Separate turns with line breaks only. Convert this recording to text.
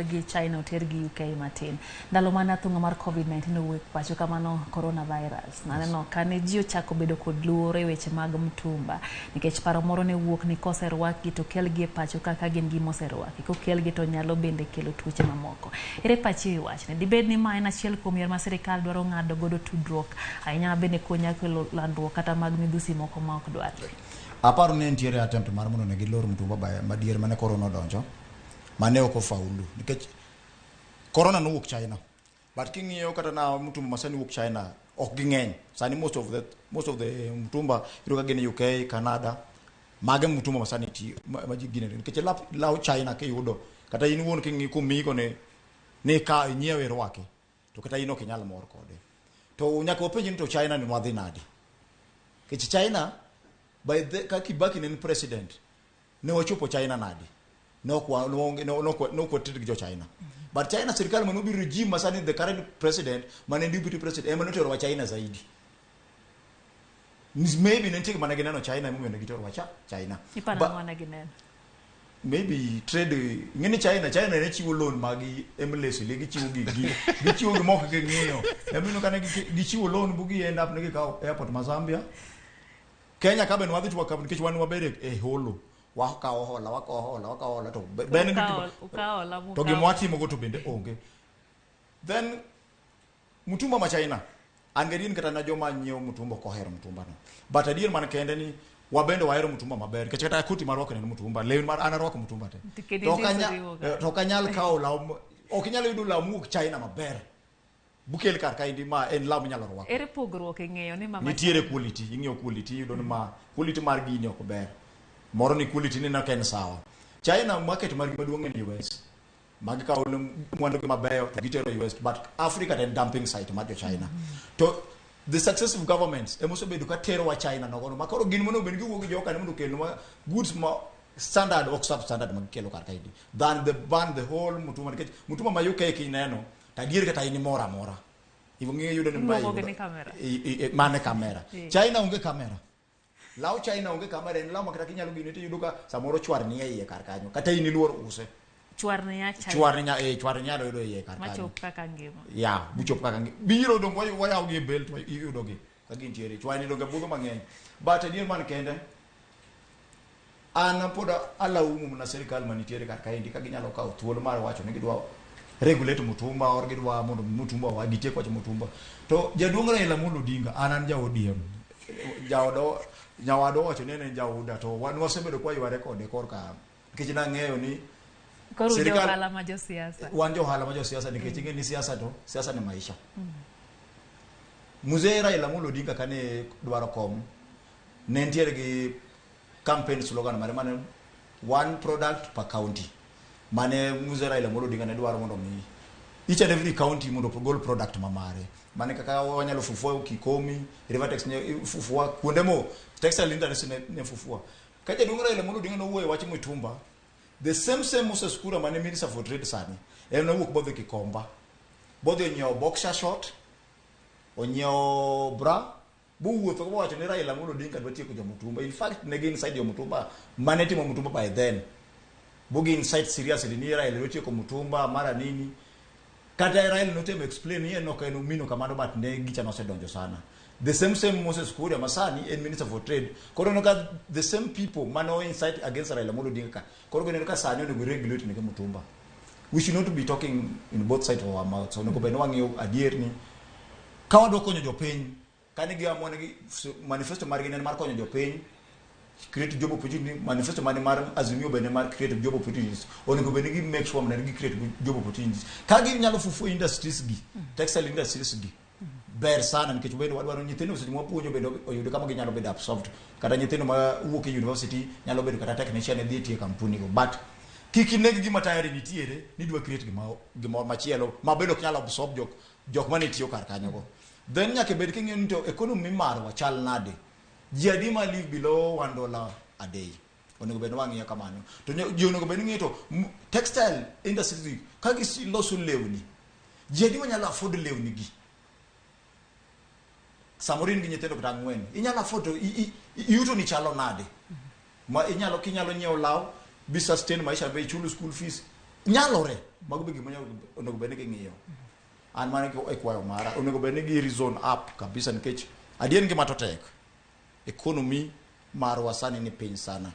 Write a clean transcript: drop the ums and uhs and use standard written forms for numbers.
Gi China oter gi UK matin. Ndalo mane athung'a mar COVID-19 owuok pacho kamano coronavirus. Naneno kane ji ochako bedo kod luoro e weche mag mtumba nikech paro moro ne wuok ni koserwakgi to kelgi e pacho kaka gin gima oserwaki. Kokelgi to nyalo bende kelo tuoche mamoko. Ere pachi e wachni? Dibed ni ma en achiel kuom yore ma sirikal dwaro ng'ado godo tudruok ahinya ma bende konyo kelo landruok kata mag midhusi moko ma ok dwarre?
Aparo ni nitiere attempt mar mondo ne gilor mtumba madier mane corona odonjo mane ok ofaulu nikech corona nowuok China, but king'iyo kata na mtumba masani wuok China ok ging'eny sani. Most of the mtumba iyudo ka gin UK, Canada, mage mtumba masani tiyo ma ji ginene nikech law China kiyudo kata in wuon king'iyo kumigo ni ka inyiewe irwake to kata in ok inyal mor kode. To nyaka wapenj ni to China ni wadhi nade? Nikech China by the ka Kibaki ne en president, ne wachopo China nade? Ne ok wa- ne waonge- ne ok wated gi jo China. But China, sirikal mane obiro, regime masani, the current president mane en deputy president ema noterowa China zaidi. Maybe ne nitie gima ne gineno China emomiyo ne giterowa China.
Iparo ang'o ne gineno?
Maybe trade. Ing'eni China ne chiwo loan magi endlessly, gichiwo gigi, gichiwo gimok ging'iyo. Emomiyo kane gichiwo loan bu gi end up ne gikawo airport ma Zambia. Kenya ka be nwadhi to wakawo nikech wan wabedo e holo, wakawo hola, wakawo hola, wakawo hola to ben
Ukawo hola
to
mukawo.
Gima watimogo to bende onge. Then mtumba ma China, an gadier kata na joma nyiewo mtumba ok ohero mtumba no, but adier man kende ni wabende wahero mtumba maber nikech kata koti marwako en mtumba, lewni mar an arwako mtumba te.
Kendo
To ok
indisori go.
To ok anyal kawo law ok inyal yudo law mowuok China maber bukel kar kaendi ma en law minyalo rwako.
Ere pogruok e ng'eyo ni mama
Nitiere quality. Ing'iyo quality, iyudo ni ma quality mar gini ok ber, moro ni quality ni ok en sawa. China market margi maduong' en US, magikawo mwandu gi mabeyo to gitero US, but Africa to en dumping site mar jo China. To the successive governments ema osebedo ka terowa China nogono ma koro gin monego bed ni giwuok gi joka ni mondo okelnwa goods ma standard, ok substandard ma gikelo kar kaendi, than the ban the whole mtumba, nikech mtumba ma UK kineno to adier kata in moro amora ing'e yudo ni ma
Iluongo gi ni camera.
Mane camera. China onge camera. Law China onge camera, en law ma kata kinyalo gine tiyudo ka samoro chwar ni e iye kar kanyo, kata in iluor use.
Chwar ni ya China.
Chwar ni chwar nyalo yudo e iye kar kanyo.
Machop kaka ngima.
Ya buchop kaka biro dong wayaw gi e bel to iyudo gi ka gintiere. Chwar ni donge budho mang'eny, but adier man kende an pod alaumu mana sirikal manitiere kar kaendi ka ginyalo kawo thuolo mar wacho ni gidwa regulate mutumba or gidwa mondo mutumba wa gitiek wach mutumba. To jaduong' Raila Amolo Odinga, an ja ODM, jaodo nyawado owacho ni en jaoda, to wan wasebedo kwa yware kode korka nikech nang'eyo ni
Koro un johala ma josiasa.
Wan johala ma josiasa nikech ing'e ni siasa to siasa ni maisha. Mzee Raila Amolo Odinga kane dwaro kom, ne nitiere gi campaign slogan mare mane "one product per county", mane Mzee Raila Amolo Odinga ne dwaro mondo mi each and every county mondo ogol product ma mare, mane kaka wanyalo fufua Kikomi, Rivertex ne fufua kuonde mo textile industry ne fufua. Ka jaduong' Raila Amolo Odinga nowuoyo e wach mitumba, the same same Moses Kuria mane minister for trade sani en nowuok bodhi Kikomba, bodhi onyiewo boxer short, onyiewo bra, bowuotho bowacho ni Raila Amolo Odinga dwa tieko jomutumba. In fact, ne gin inside jomutumba mane timo mutumba by then, bogi inside seriously ni Raila dwa tieko mutumba mara nini. Kata Raila notemo explain ni en ok en omino kamano, but ne gicha nosedonjo sana. The same same Moses Kuria masani en minister for trade, koro neno ka the same people mane o incite against Raila Amolo Odinga ka koro gineno ka sani onego regulate nege mutumba. We should not be talking in both sides of our mouths. Onego bed ni wang'iyo adier ni ka wadwa konyo jopiny, kane giamua ni manifesto margi ne en mar konyo jopiny, create job opportunity, manifesto mane mar Azimio bende mar create job opportunities, onego bed ni gi make sure mondo gi create job opportunities ka ginyalo fufu industries gi, textile industries gi ber sana, nikech bende wadwaro nyithindo seche mwapuonjo bende oyud kama ginyalo bedo absorbed, kata nyithindo ma wuok e university nyalo bedo kata technician dhi tiyo e kampuni go. But kik ineg gima tayari nitiere ni dwa create gima machielo ma bende ok nyal absorb jok mane tiyo kar kanyo go. Then nyaka bed king'iyo ni to economy marwa chal nade, ji adi ma live below $1 a day. Onego bed ni wang'iyo kamano. To ji onego bed ni ng'iyo to textile industry ka giloso lewni, ji adi manyalo afford lewni gi? Samoro in gi nyithindo kata ang'wen, inyalo afford to yuto ni chalo nade ma inyalo kinyalo nyiewo law bi sustain maisha, be ichul school fees. Nyalore. Mago be gima onego bed ni ging'iyo. An mano e kwayo mara. Onego bed ni gi reason up kabisa nikech adier ngima to tek. Economy marwa sani ni piny sana.